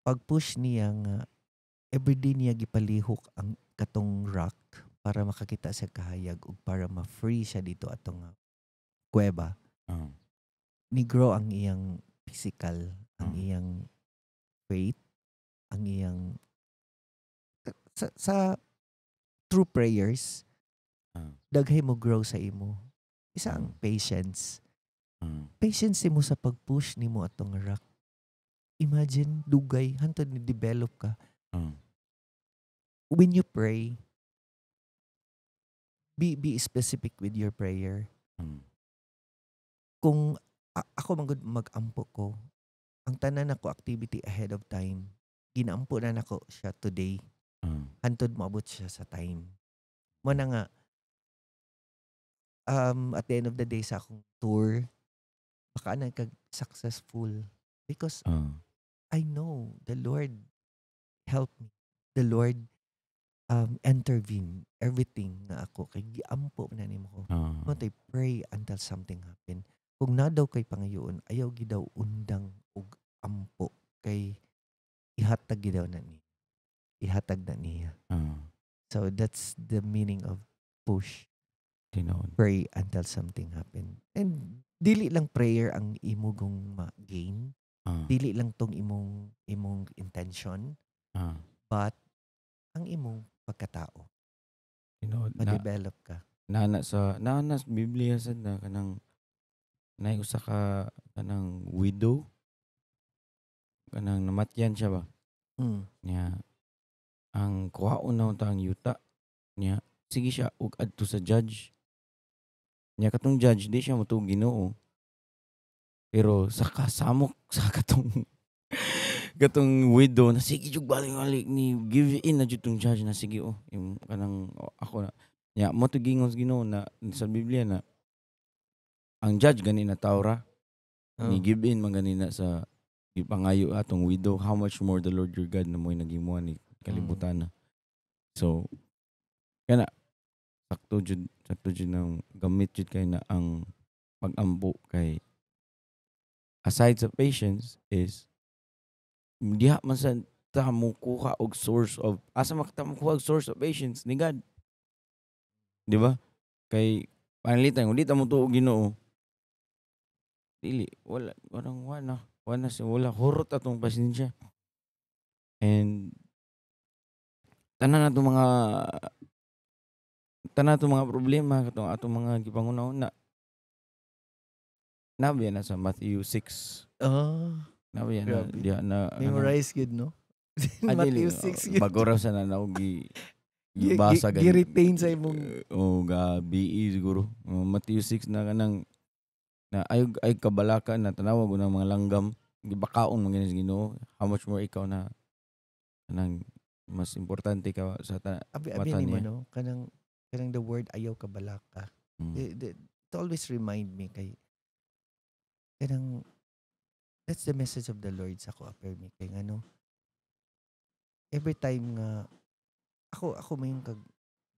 pag push niya nga, everyday niya gipalihok ang katong rock para makakita sa kahayag ug para ma-free siya dito atong kuweba. Ni-grow ang iyang physical, ang iyang faith, ang iyang sa true prayers, daghay mo grow sa imo. Isa ang patience. Patience nimo sa pag-push nimo atong rock. Imagine, dugay, hantod ni develop ka. When you pray, be specific with your prayer. Kung ako man gud mag-ampo ko, ang tanan nako activity ahead of time, ginaampo na nako siya today. Hantod moabot siya sa time. Mo na nga, at the end of the day sa akong tour, baka na kag successful because I know the Lord help me. The Lord intervene everything nga ako kay giampo na nimo ko. Mo tay pray until something happen. Kung na daw kay pangayoon, ayaw gid daw undang og ampo kay ihatag gid daw na ni. Ihatag na niya. So that's the meaning of push. Tinuod. Pray until something happen. And dili lang prayer ang imong ma-gain. Dili lang tong imong intention, but ang imong pagkatao. Tinuod. Na, Ma-develop ka. Naana sa Biblia sad na kanang naay usa ka kanang widow, kanang namatyan siya ba niya, ang kuhaon na unta ang yuta niya, sige siya og adto sa judge niya. Katong judge, di siya motuo Ginoo, pero sa kasamok sa katong widow na sige jud balik-balik ni give in na jud tong judge na sige, oh, yung kanang, oh, ako na niya mo to. Gingon sa Ginoo na sa Biblia na ang judge gani na tao ra ni give in man gani na sa gipangayo atong widow, how much more the Lord your God na mo'y naghimuan ni kalibutan na. So kana, sakto jud nang gamit jud kay na ang pag-ampo kay aside sa patience is diha man sa ta mo kuha og source of, asa man ta mo kuha og source of patience? Ni God, di ba? Kay pananglitan kung di ta mo tuo Ginoo, dili, wala, walang, wala wala sa, wala, hurot atong pasensya and tanan atong mga problema, katong atong mga gipanguna-una nabi na sa Matthew 6. Nabi na Grabe. diha na Memorize gud, no? Ah, dili, Matthew 6 oh, gud. Bago ra sa na gi gibasa gani. Gi-retain sa imong Oh, ga BE siguro. Oh, Matthew 6 na kanang na ay kabalaka na tanawag ng mga langgam, gibakaon man gani sa Ginoo, how much more ikaw na kanang mas importante ka sa ta, Abi mata nimo niya. No, kanang the word "ayaw kabalaka." It always remind me kay kanang that's the message of the Lord sa ako permi kay ngano every time nga ako may kag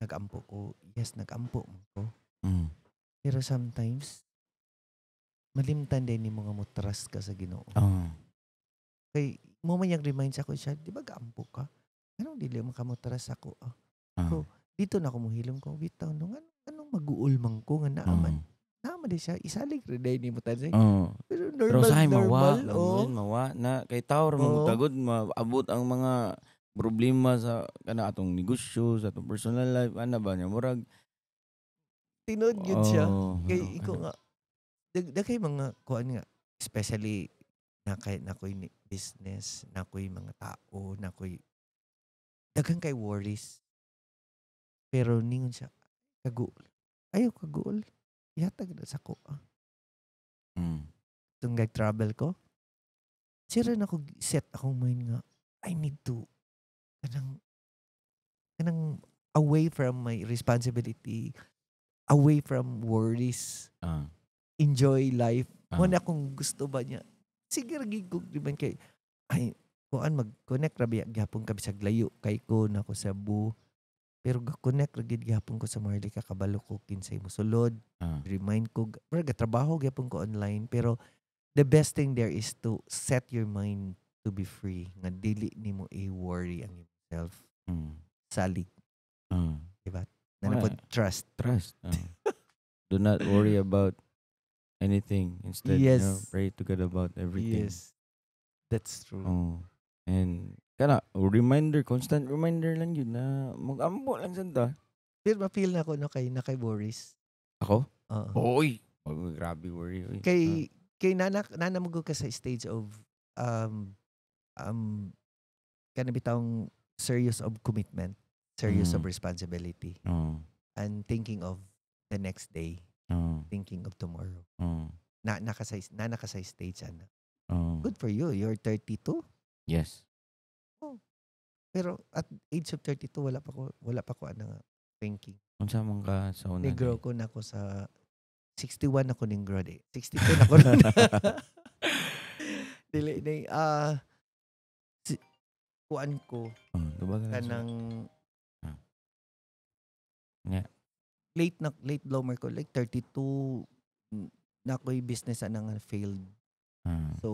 nagampo ko, yes, nagampo man ko, pero sometimes malimtan din nimo nga mo trust ka sa Ginoo kay mo man yang remind sa ako siya, di ba gaampo ka, anong dili mo ka mo trust ako, ah? So, dito na ako mohilom ko, bitaw no, ngano anong maguol man ko nga naa man naa man di siya, isalig ra day nimo tanan. Oh. Pero Pero normal usahay mawa, normal, oh. mawa na kay tao ra man tagod maabot ang mga problema sa kana atong negosyo, sa atong personal life, ana ba niya murag Tinuod gyud siya. Oh, Kay ano, ikaw ano. nga daghay mga kuan nga, especially na kay na ko'y business, na ko'y mga tao, na ko'y daghan kay worries. Pero ningon siya, kaguol. Ayaw kaguol. Ihatag na sa ko. Ah. Itong travel ko, sira na ko set akong mind nga, I need to kanang away from my responsibility, away from worries, enjoy life. Mo na kung gusto ba niya. Sige ra gid ko di man kay ay kuan mag-connect ra biya gyapon ka bisag layo kay ko na ko sa Cebu. Pero ga-connect ra gid gyapon ko sa Maharlika, kabalo ko kinsay mosulod, remind ko pero trabaho gyapon ko online, pero the best thing there is to set your mind to be free nga dili nimo i-worry ang yourself. Salig, diba? Na Wala. napod trust. Trust. Do not worry about anything. Instead, pray to God about everything. Yes. That's true. Oh. And kana reminder, constant reminder lang yun na mag-ampo lang sad ta. Pero ma-feel na ako no kay na kay Boris. Ako? Oo. Oy. Oh, grabe worry. Oy. Kay nana mo ka sa stage of kana bitawng serious of commitment, serious of responsibility and thinking of the next day, thinking of tomorrow. Na naka sa stage ana. Good for you. You're 32. Yes. Pero at age of 32, wala pa ko ana nga thinking. Unsa man ka sa una? Negro ko na ako sa 61 ako ning grade. Eh. 62 na ko ron. Dili ni Kuan ko Oh, tubagan lang. Kanang late na, late bloomer ko, like 32 na ako'y business ana nga failed. So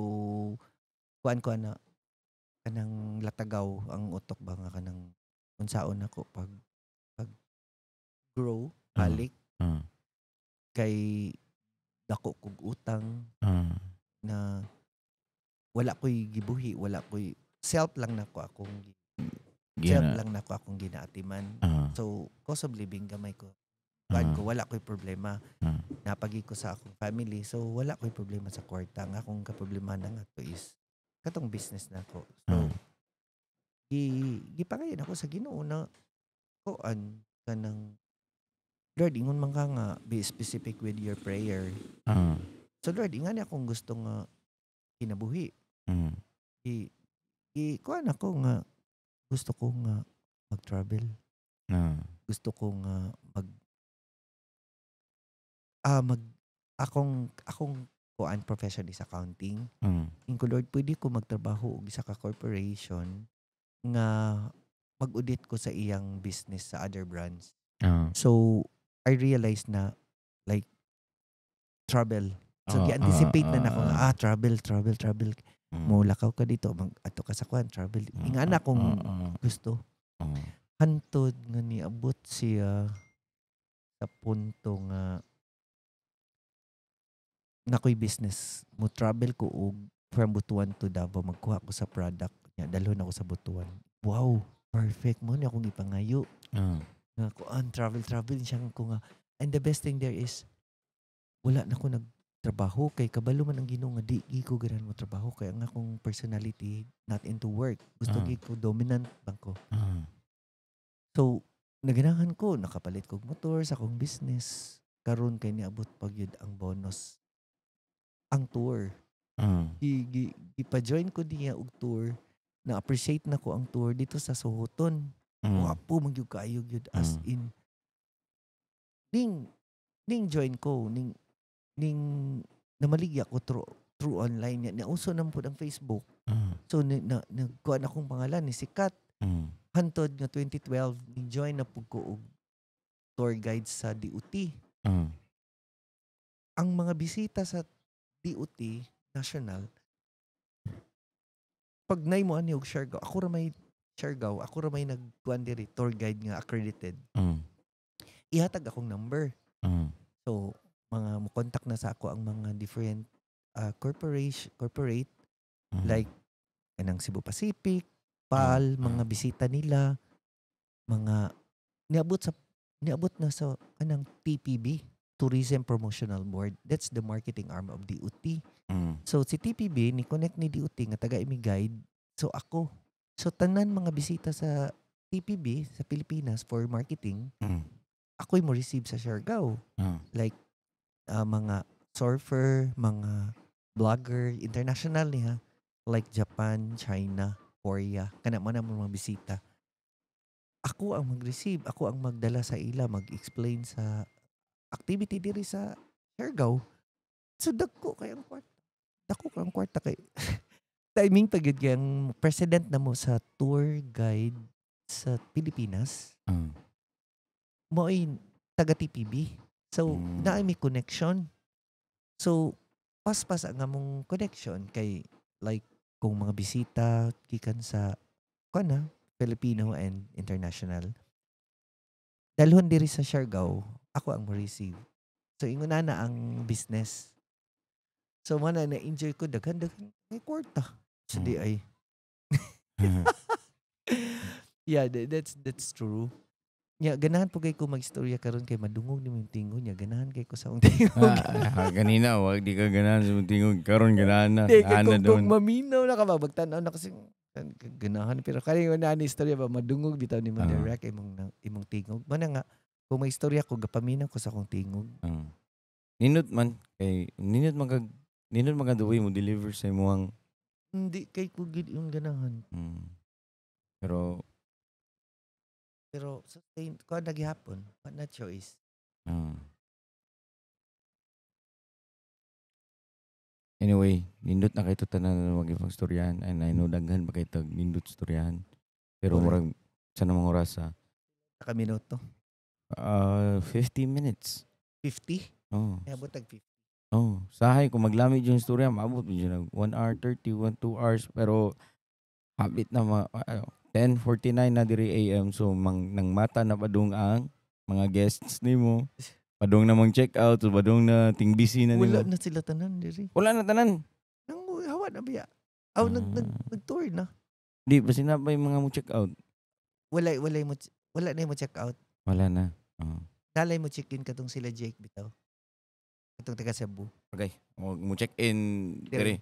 kuan ko ana, kanang latagaw ang utok ba nga kanang unsaon nako pag grow balik kay dako kog utang na wala ko'y gibuhi, wala ko'y self lang nako akong self Gina. lang nako akong ginaatiman. So cost of living gamay ko. Kuan ko, wala ko'y problema. Napagi ko sa akong family. So wala ko'y problema sa kwarta. Ang akong kaproblema na nga to is katong business nako. So gi gipangayon ako sa Ginoo na kuan, kanang, "Lord, ingon man ka nga be specific with your prayer." So Lord, ingani akong gusto nga kinabuhi. Gi gi kuan ako nga gusto ko nga mag-travel. Gusto ko nga mag ah mag akong akong kuan, profession is accounting. Ingon ko, "Lord, pwede ko magtrabaho og isa ka corporation nga mag-audit ko sa iyang business sa other brands." So I realized na like travel. So gi-anticipate na nako nga travel, travel, travel. Mo lakaw ka dito, mag ato ka sa kuan, travel. Ingana akong gusto. Hantod nga niabot siya sa punto nga nakoy business, mo travel ko og from Butuan to Davao, magkuha ko sa product niya, dalhon ako sa Butuan. Wow, perfect mo ni akong ipangayo nga kuan, travel, travel siya ko nga. And the best thing there is wala na ko nagtrabaho kay kabalo man ang Ginoo nga di gi ko ganahan mo trabaho kay ang akong personality not into work. Gusto gi ko dominant bang ko. So naganahan ko, nakapalit kog motor sa akong business. Karon kay niabot pag yun ang bonus, ang tour. Gi, gipa-join ko niya og tour. Na appreciate na ko ang tour dito sa Sohoton. Wapo man gyud kaayo gyud, as in. Ning join ko ning namaligya ko through online niya. Nauso naman pud ang Facebook. So ni, na nagkuan akong pangalan ni sikat. Hantod nga 2012 ning join na pud ko og tour guide sa DOT. Ang mga bisita sa DOT national, pag nay mo ani og Siargao, ako ra may Siargao, ako ra may nagkuan diri, tour guide nga accredited. Ihatag akong number. So mga mo contact na sa ako ang mga different corporation, corporate like kanang Cebu Pacific, PAL, mga bisita nila, mga niabot na sa kanang TPB, Tourism Promotional Board. That's the marketing arm of DOT. So si TPB ni connect ni DOT nga taga imi guide. So ako. So tanan mga bisita sa TPB sa Pilipinas for marketing, ako'y mo receive sa Siargao. Like mga surfer, mga vlogger, international niya. Like Japan, China, Korea. Kana mo na mga bisita. Ako ang mag-receive, ako ang magdala sa ila, mag-explain sa activity diri sa Siargao. So dagko kay ang kwarta. Dako kay ang kwarta kay timing pa gyud kay ang president na mo sa tour guide sa Pilipinas mo'y taga TPB. So, naay may connection. So, paspas ang among connection kay like kung mga bisita gikan sa kuan na Filipino and international, dalhon diri sa Siargao, ako ang mo receive. So ingon na na ang business. So mo na na-enjoy ko, daghan daghan kay kwarta. So di ay yeah, that's true. Nya ganahan po kay ko magstorya karon kay madungog ni mong tingog niya. Ganahan kay ko sa akong tingog. Ganina, wag di ka ganahan sa imong tingog. Karon ganahan na. Di, kay Ganahan na kung doon. Maminaw na ka ba, magtan-aw na kasi ganahan. Pero kani na ni istorya ba, madungog bitaw ni mo direct imong tingog. Mana nga, kung may istorya ko, gapaminaw ko sa akong tingog. Nindot man kay nindot man kag the way mo deliver sa imong Hindi kay ko gid yung ganahan. Pero Pero sustain ko na gihapon, what na choice. Anyway, nindot na kaayo to tanan na magipagstoryahan and I know daghan pa kay tag nindot storyahan. Pero murag sa namang oras sa Ka minuto? 50 minutes. 50? Oh. Niabot tag 50. Oh, sahay kung maglami yung istorya, maabot jud nag 1 hour 30, 1 2 hours, pero hapit na mga ano, 10:49 na diri AM, so mang nang mata na padung ang mga guests nimo. Padung na mang check out, so padung na ting busy na Wala nimo. Na sila tanan diri. Wala na tanan. Nang hawa na biya. Aw, nag nag-tour na. Di ba sinabay mga mo check out? Wala na mo check out. Wala na. Oh. Nalay mo check in katong sila Jake bitaw. Katong taga Cebu. Okay. O, mo check in diri.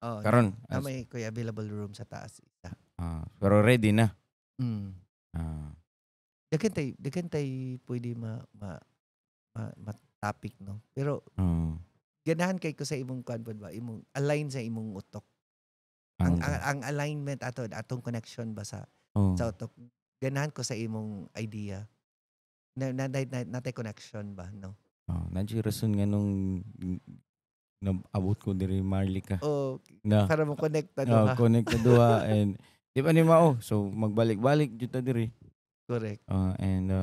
Oh, Karon. na may koy available room sa taas isa. Ah, pero ready na. Daghan tay pwede ma topic, no. Pero ganahan kay ko sa imong kuan pod ba, imong align sa imong utok. Ang alignment ato atong connection ba sa sa utok. Ganahan ko sa imong idea. Na natay connection ba, no? Oh, nandiyo rason nga nung nabot ko diri Maharlika. Oh, Na. para mo connect ta Oh, duha. connect na duha and di ba ni mao? So magbalik-balik jud ta diri. Correct. And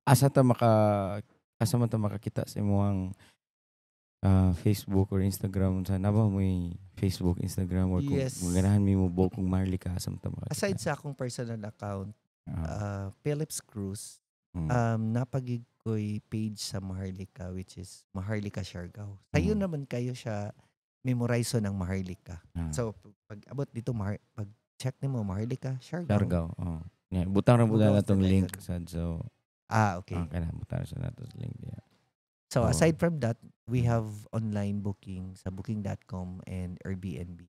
asa man ta makakita sa imong Facebook or Instagram, sa na ba mo'y Facebook, Instagram, or kung, kung ganahan mi mo book kung Maharlika, asa man ta makakita? Aside sa akong personal account, Phillips Cruz, napagig ko'y page sa Maharlika, which is Maharlika Siargao. Sayo naman kayo siya memorize ng Maharlika. So pag abot dito pag check nimo Maharlika Siargao. Siargao. Oh. Yeah, butang ra butang Butang natong sa link sad, so Ah, okay. Okay na butang sa nato sa link diya. So Oo. aside from that, we have online booking sa booking.com and Airbnb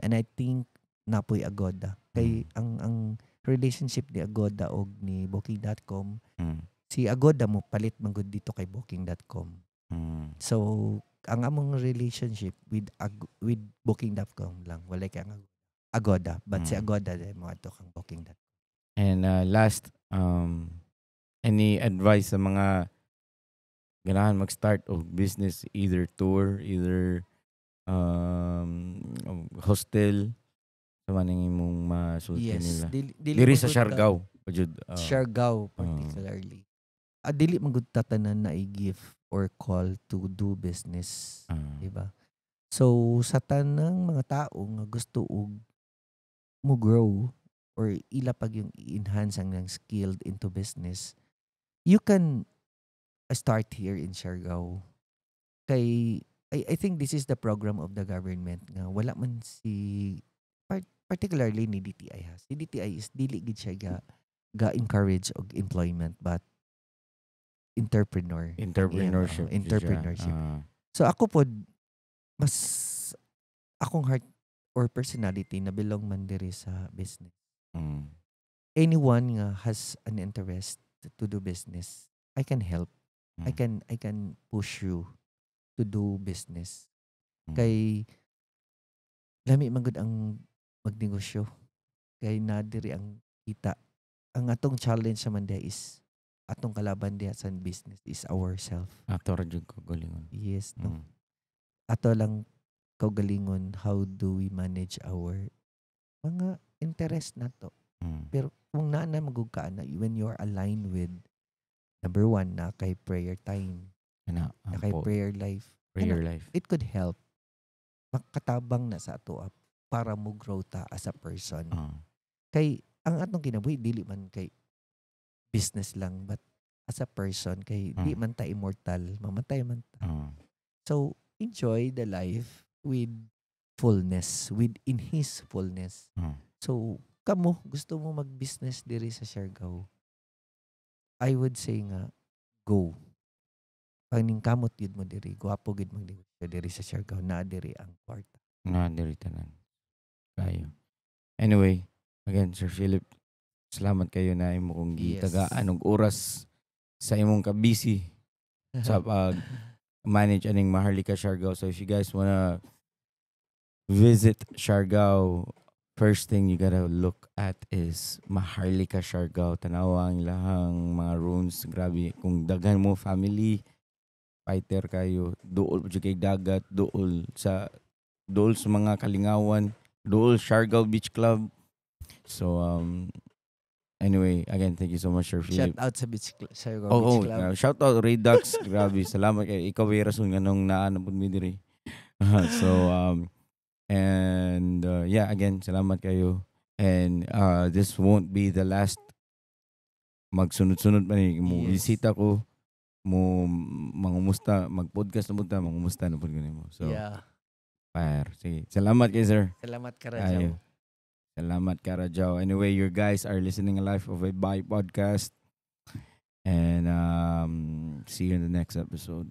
and I think napoy Agoda. Kay ang relationship ni Agoda og ni booking.com, si Agoda mo palit man gud dito kay booking.com. So ang among relationship with booking.com lang, wala kay ang Agoda, but si Agoda dahil mo adto kang booking.com. And last, any advice sa mga ganahan mag-start og business, either tour, either hostel, sa man ang imong masulti nila? Dili Diri man sa gud Siargao, jud. Siargao particularly. Ah, dili man gud tatanan na i-gift or call to do business, di ba? So sa tanang mga tao nga gusto og mo grow or ila pag yung i-enhance ang ng skilled into business, you can start here in Siargao. Kay I think this is the program of the government nga wala man si particularly ni DTI ha. Si DTI is dili gid siya ga encourage og employment but entrepreneur. Entrepreneurship Yeah, jud siya. entrepreneurship. So ako pod mas akong heart or personality na belong man diri sa business. Anyone nga has an interest to do business, I can help. I can push you to do business. Kay lami man gud ang magnegosyo. Kay na diri ang kita. Ang atong challenge naman diha is atong kalaban diha sa business is ourself. Ato ra jud kaugalingon. Yes, no. Ato lang kaugalingon, how do we manage our mga interest nato. Pero kung naa na magug ka na when you're aligned with number one na kay prayer time, Kana, na kay po, prayer life, prayer life. It could help. Makatabang na sa ato para mo grow ta as a person. Kay ang atong kinabuhi dili man kay business lang but as a person, kay di man ta immortal, mamatay man ta. So enjoy the life with fullness, with in His fullness. So kamo gusto mo mag-business diri sa Siargao, I would say nga go. Paningkamot gyud mo diri, gwapo gyud magnegosyo diri sa Siargao, naa diri ang kwarta. Na diri tanan. Kayo. Anyway, again, Sir Philip, salamat kayo na imo kong gitagaan og oras sa imong ka-busy sa pag manage aning Maharlika Siargao. So if you guys wanna visit Siargao, first thing you gotta look at is Maharlika Siargao. Tanawa ang ilahang mga rooms. Grabe, kung daghan mo family, Fighter kayo, duol jud kay dagat, duol sa mga kalingawan, duol Siargao Beach Club. So anyway, again, thank you so much, Sir Shout Philip. out sa Beach Club, Siargao Oh, Beach oh, Club. Shout out Redux. Grabe, salamat kay ikaw ay rason nganong naa na pud mi diri. So and yeah, again, salamat kayo. And this won't be the last, magsunod-sunod pa ni mo. Bisita ko mo, mangumusta, mag-podcast na punta, mangumusta na pud ko nimo. So, fire. Sige. Salamat kay sir. Salamat, Karajaw. Ayo. Salamat, Karajaw. Anyway, you guys are listening a Life of a Bike podcast. And see you in the next episode.